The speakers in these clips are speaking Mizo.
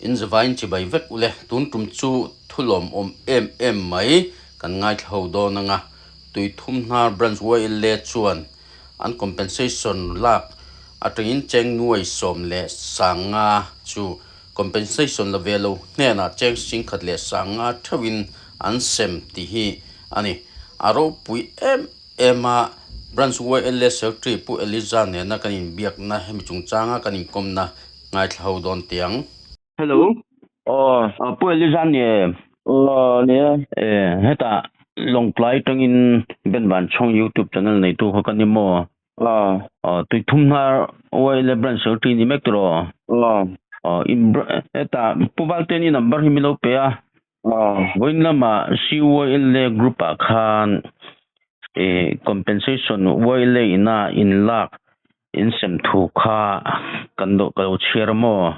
In zavaiin chibai vek ule, tun tum chu thu lawmawm em em mai kan ngaithla ho dawn anga, Tuithumhnar Branch YLA chuan an compensation lak atangin cheng nuai 15 chu compensation la ve lo hnenah cheng 10,050 theuhin an sem tih hi a ni. A ropui em em a, Branch YLA Secretary Pu Eliza nena kan inbiakna hemi chungchanga kan inkawmna ngaithla ho dawn teh ang. Hello. Aw. Pu Eliza ni em? Aw ni e. E, hetah Lawngtlai tangin Ben Vanchhawng YouTube channel neitu kha ka ni maw? Aw. Aw, Tuithumhnar YLA Branch Secretary ni mek tiraw? Aw. Aw, in hetah Pu Valte'n i number hi min lo pe a. Vawiin lama CYLA group ah khan ih compensation YLA ina in lak in sem thu kha kan lo ka lo chhiar a maw?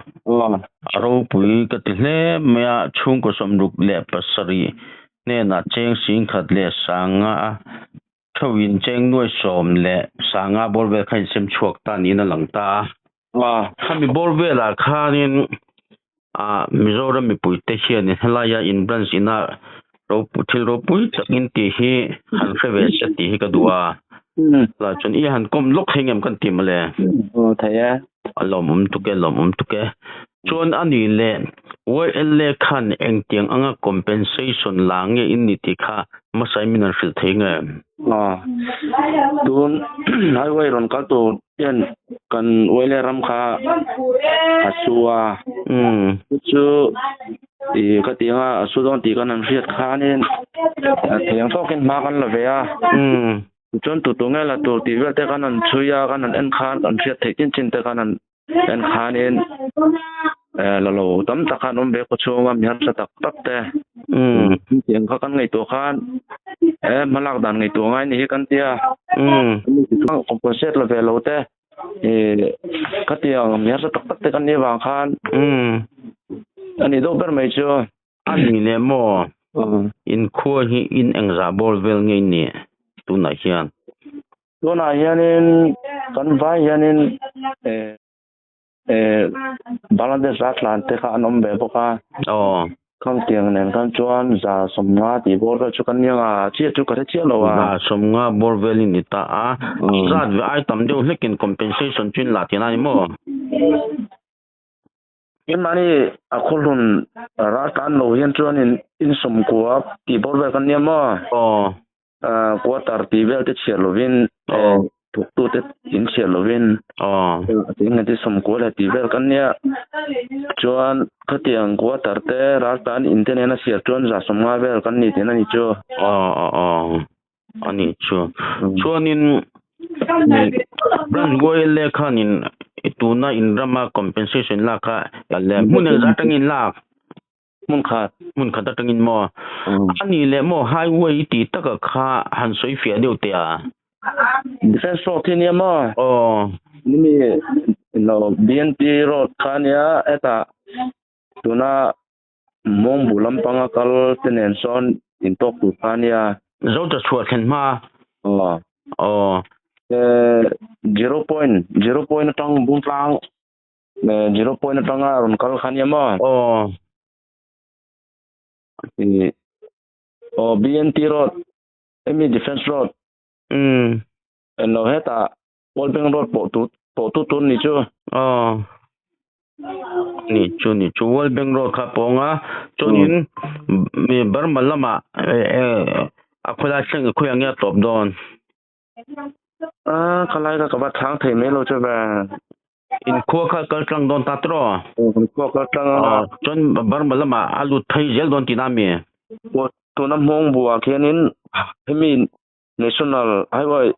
A ropui ka ti hle mai a, chhungkaw 67 hnenah cheng 10,050 a theuhin cheng 10,050 bawr vel kha in sem chhuak ta niin a lang ta a. Khami bawr velah khanin ah Mizoram mipuite hianin helaia in branch ina ropui thil ropui tak in tih hi han hre ve se tih hi ka duh a. Lah chuan i han kawm lawk thei ngem kan ti mawle. Aw thei e. A lawmawm tuk e lawmawm tuk e. Chuan a nih leh YLA khan engtiang anga compensation la nge in ni tih kha hmasa in min han hrilh thei nge? Aw tun highway rawn kal tur hian kan YLA ram kha a su a. Chu ih ka ti anga a su dawn tih kan han hriat khanin a theng tawkin hma kan la ve a. Tichuan tu tu nge la tur tih vel te kan han chhui a, kan han en khan kan hriat theih chin chin te kan han en khanin la lo tam tak khan awm ve khaw chhunga mi harsa tak tak te tiang kha kan ngaihtuah khan e hmalak dan ngaihtuah ngai ni hi kan tia compensate la ve lo te khatiang mi harsa tak tak te kan nih avang khan a nih deuh ber mai chu. A ni leh maw? Inkhua hi in engzah bawr vel nge ni tunah hian? Tunah hianin kan vai hianin Bangladesh a tlan te kha an awm ve bawk a. Aw. Khang tiang nen khan chuan 150 tih bawr vel chu kan nia nga chiah chu ka hre chiah lo a. 150 bawr vel in ni ta a. Zat ve ai tam deuh hlekin compensation chu in la tihna a ni maw? Keimahni a khawhlun ral tlan lo hian chuanin in sawmkua tih bawr vel kan nia maw? Aw. Quarter tih vel te chhiar lovin thawktu te in chhiar lovin eng nge ti sawmkua leh tih vel kan nia chuan khatiang quarter te ral tan in te nena chhiar chuan 150 vel kan ni tihna a ni chu. Aw aw aw a nih chu. Chuanin branch YLA khanin tuna in rama compensation lak kha hmun engzah atangin lak? Hmun khat. Hmun khat atangin maw? A nih leh maw highway i tih taka kha han sawi fiah deuh teh a? Defence road hi nia maw? Aw. Nimi lo BNP road kha nia hetah tuna mawngbu lampanga kal te nen sawn intawk tur kha nia. Zota chhuah thlen hma. Aw. Aw. Zero point, zero point atang Bungtlang Zero point atanga rawn kal kha nia maw? Aw. Aw BNT road, emi Defence road. En lo hetah World Bank road pawh tu pawh tu tur ni chu. Aw. Ni chu ni chu World Bank road kha pawng a chuanin mi Burma lamah a khawilai thleng khawiah nge a tawp dawn? A khalai ka ka va thlang thei mai lo chu ve. In khua kha kal tlang dawn ta tawh. Kan khua kal tlang a. Chuan Burma lamah a lut phei zel dawn tihna mi? Tuna hmawng buah khianin hemi National Highway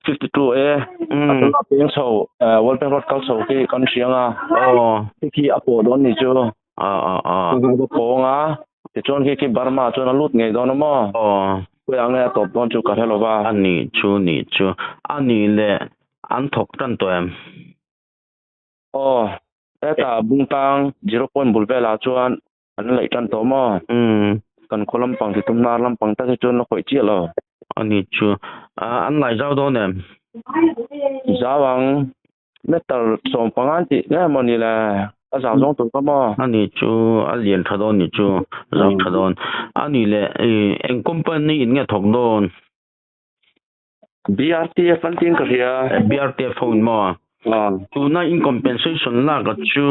52A a tuna peng chho World Bank Road kal chho khi kan hria ang a. Khi khi a pawh dawn ni chu. A pawng a. Tichuan khi khi Burma chuan a lut ngei dawn a maw? Khawiah nge a tawp dawn chu ka hre lo va. A nih chu nih chu. A nih leh an thawk tan tawh em? Aw, hetah Bungtang zero point bul velah chuan an laih tan tawh maw? Kan khaw lampang ti tum hnar lampang tak hi chuan la khawih chiah lo. A nih chu. An lai zau dawn em? Zau ang. Meter 15 tih nge maw ni le? A zau zawng tur kha maw? Ani chu a lian tha dawn ni chu zau tha dawn. Ani leh eng company in nge thawk dawn? BRTF an tiin ka hria. BRTF ho in maw? Tuna in compensation lak a chu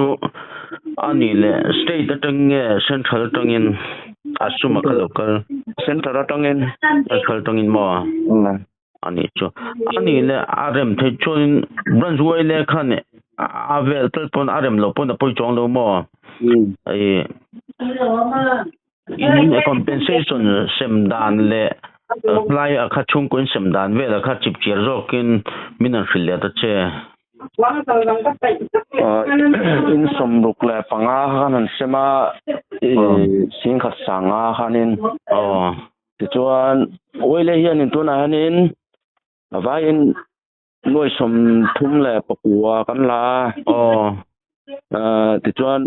ani leh state atang nge central atangin a sum a kha lo kal? Central atangin. Central atangin maw? Ani chu. Ani leh a rem theih chuanin branch YLA khan a vel tal pawn a rem loh pawn a pawi chuang lo maw? In compensation sem dan leh apply a kha chhungkaw in sem dan vel a kha chip chiar zawkin min an hrilh leh ta che. In sawmruk leh panga khan an sem a, singkhat sanga khanin. Tichuan, Uaile hianin tunah hianin a vaiin nuai sawmthum leh pakua kan la a. Tichuan,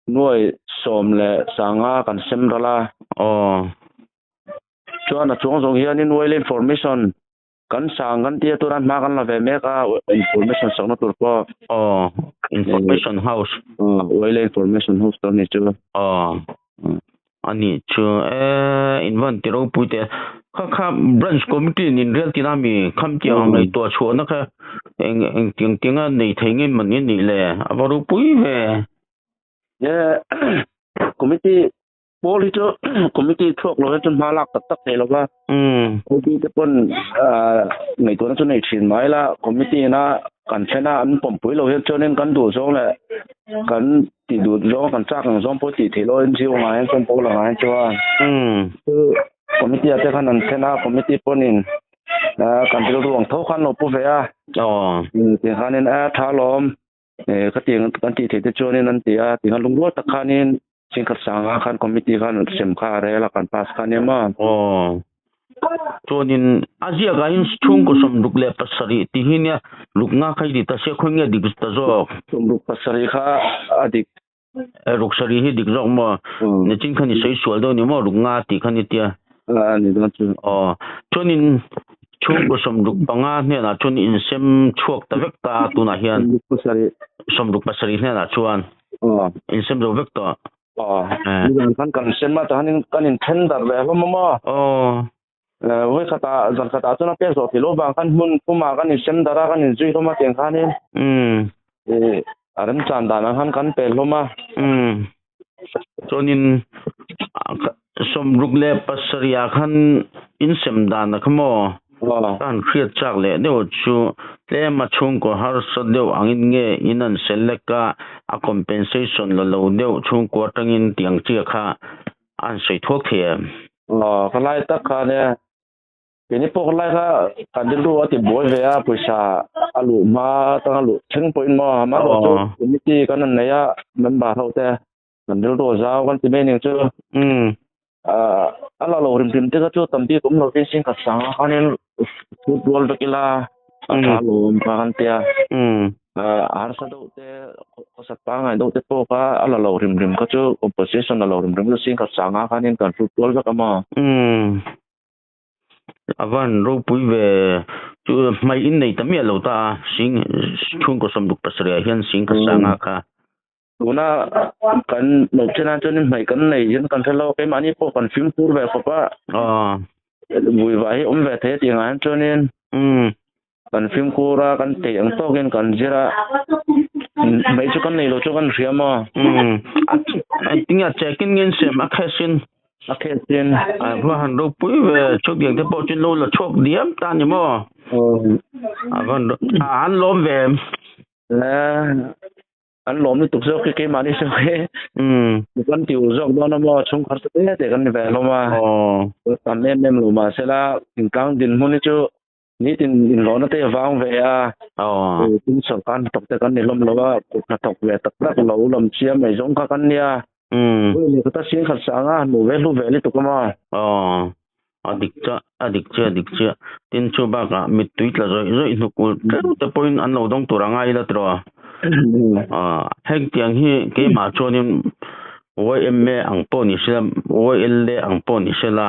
nuai sawm leh sanga kan sem ral a. Chuan a chuang zawng hianin Uaile information kan sang kan tia tunah hma kan la ve mek a, information sakna tur pawh. Aw, information house. Aw, Uaile information house tur a ni chu. Aw, a nih chu. E, in van ti ropui teh. Kha kha branch committee in inrel tina mi kham tiang ang ngaihtuah chhuahna kha eng eng tiang tianga nei thei nge man nge nih le? A va ropui ve. E, committee Pawl hi chu committee chhuak lo hi chu hma lak tak tak thei lo va. Committee te pawn ngaihtuahna chu nei thin mai la, committee ina kan thlen a an pawmpui lo hian chuanin kan duh zawng leh kan tih duh zawng kan chak ang zawng pawh tih theih loh NGO ngah hian chuan pawl angah hian chuan chu committee ah te khan an thlen a, committee pawnin kan rilru ang tho khan lo pu ve a. Tiang khanin a tha alawm. Khatiang kan tih theih te chuanin an ti a, tiang lungrual tak khanin Singkhat sanga khan committee khan sem kha a rel a kan pass kha nia maw. Aw. Chuanin a ziakah hian chhungkaw sawmruk leh pasarih tih hi nia ruk nga kha i ti ta sia khawi nge dik ta zawk? Sawmruk pasarih kha a dik. E ruk sarih hi dik zawk maw? Nichin khan i sawi sual deuh ni maw ruk nga tih kha ni tia. A ni dawn chu. Aw. Chuanin chhungkaw sawmruk panga hnenah chuan insem chhuak ta vek ta a tunah hian. Sawmruk pasarih. Sawmruk pasarih hnenah chuan. Aw. Insem zo vek tawh. Aw. Nizan khan kan sem a, tahan kan inthen darh ve hlawm a maw? Aw. Vawi khatah, zan khatah chuan a pek zawh theih loh vang khan hmun pumah kan insem darh a, kan inzui hlawm a tiang khanin. A remchan danah khan kan pe hlawm a. Chuanin sawmruk leh pasarihah khan insem dan a kha maw? Ka han hriat chak leh deuh chu tlema chhungkaw harsa deuh angin nge in an select a, a compensation la lo deuh chhungkaw atangin tiang chiah kha a han sawi thuak thei em? Aw, ka lai tak khan e. Keini pawh ka lai kha kan rilru a ti buai ve a, pawisa a luh hma atanga luh thleng pawhin maw amaherawh chu committee kan han nei a, member ho te kan rilru a zau kan ti mai ning chu. A la lo rim rim te kha chu tam bik awm lovin singkhat sanga khanin phut rual vek ila a tha alawm kha kan tia. A harsa deuh te khawsat pangngai deuh te pawh kha a la lo rim rim kha chu composition la lo rim rim chu singkhat sanga khanin kan phut rual vek a maw. A van ropui ve chu hmai in nei ta miah lo ta a sing chhungkaw sawmruk pasarih ah hian sing ka sang a kha. Tuna kan lo chen ah chuan hmai kan nei hian kan hre lo keimahni pawh kan fimkhur ve khawp a. Vui vah hi awm ve thei a tih ang ah hian chuanin kan fimkhur a kan tei ang tawkin kan zir a hmai chu kan nei lo chu kan hria maw. Tinge check in nge sem a cash in. A cash in. A va han ropui ve chutiang te pawh chu lo la chhuak diam ta ni maw. A van an lawm ve em. An lawm lutuk zawk hi keimahni zawk hi kan ti ul zawk dawn a maw chhungkhar te te kan ni ve hlawm a. Tam em em lo mahsela thingtlang dinhmun hi chu Nitin inhlawhna te vang ve a, tin sorkar hnathawk te kan ni hlawm lo a, kut hnathawk ve tak tak lo lam chiam mai zawng kha kan nia. Ui leh kata sing khat sang a, hmuh ve hlu ve lutuk a maw. Aw, a dik chiah, a dik chiah, a dik chiah. Tin chu bakah mittui tla zawih zawih hnuk ulh tleu te pawhin an lo dawng tur a ngai ila tiraw. Hengtiang hi keimah chuanin YMA ang pawh ni sela, YLA ang pawh ni sela,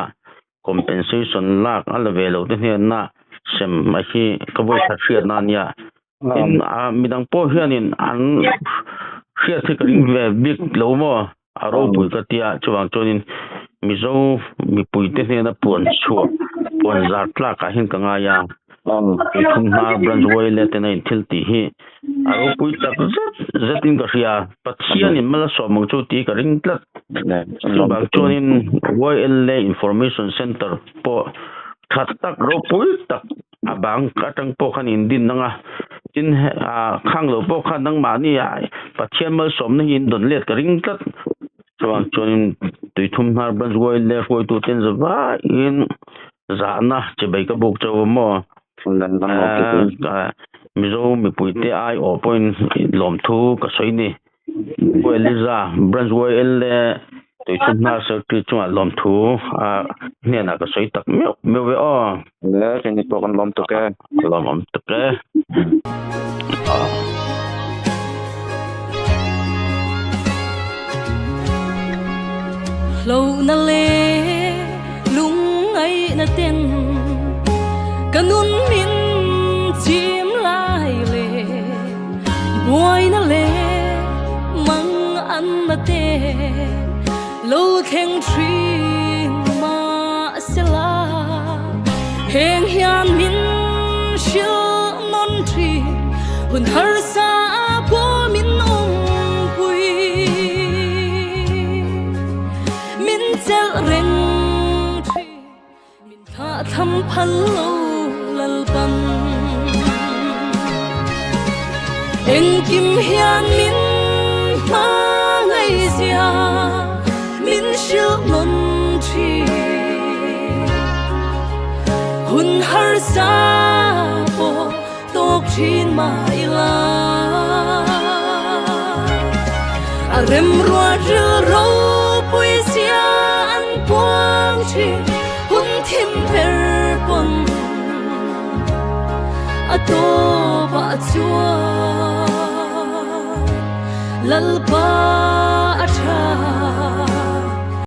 Compensation lak a la ve lo te hnenah sem a hi ka vawi khat hriatna a nia. Tin, a midang pawh hianin an Hriat hi ka ring ve bik lo maw? A ropui ka tia, chuvang chuanin Mizo mipuite hnena puan chhuah, puan zar tlakah hian ka ngai a. Tuithum hnar branch YLA tena in thil tih hi a ropui tak zet zetin ka hria. Pathianin mal a sawm ang chu tih ka ring tlat. Chuvang chuanin YLA Information Centre pawh tha tak ropui tak a bang atang pawh khan in din ang a, tin khang lo pawh khan nangmahni Pathian malsawmna hi in dawn let ka ring tlat. Chuvang chuanin Tuithum hnar branch YLA hruaituten zavaiin zahna chibai ka buk chauh a maw? Mizo mipuite aiawh pawhin lawmthu ka sawi ni. Pu Eliza, Branch YLA Tuithum hnar Secretary chungah lawmthu a hnenah ka sawi tak meuh meuh ve aw. Le, keini pawh kan lawm tuk e. Ka lawm awm tuk e. Hlo na le lungngaih na ten ka nun min chim lai le buaina le mang an na te lo thleng thin mahsela heng hian min hrilh nawn thin hun harsa pawh min awmpui min chelh reng thin min thlah tham phal lo Lalpan engkim hian min hma ngaihzia min hrilh nawn thin hun harsa pawh tawk thin mah ila a remruat rilru pui zia an puang thin hun thim ber pawn a tawpah chuan Lalpa a tha.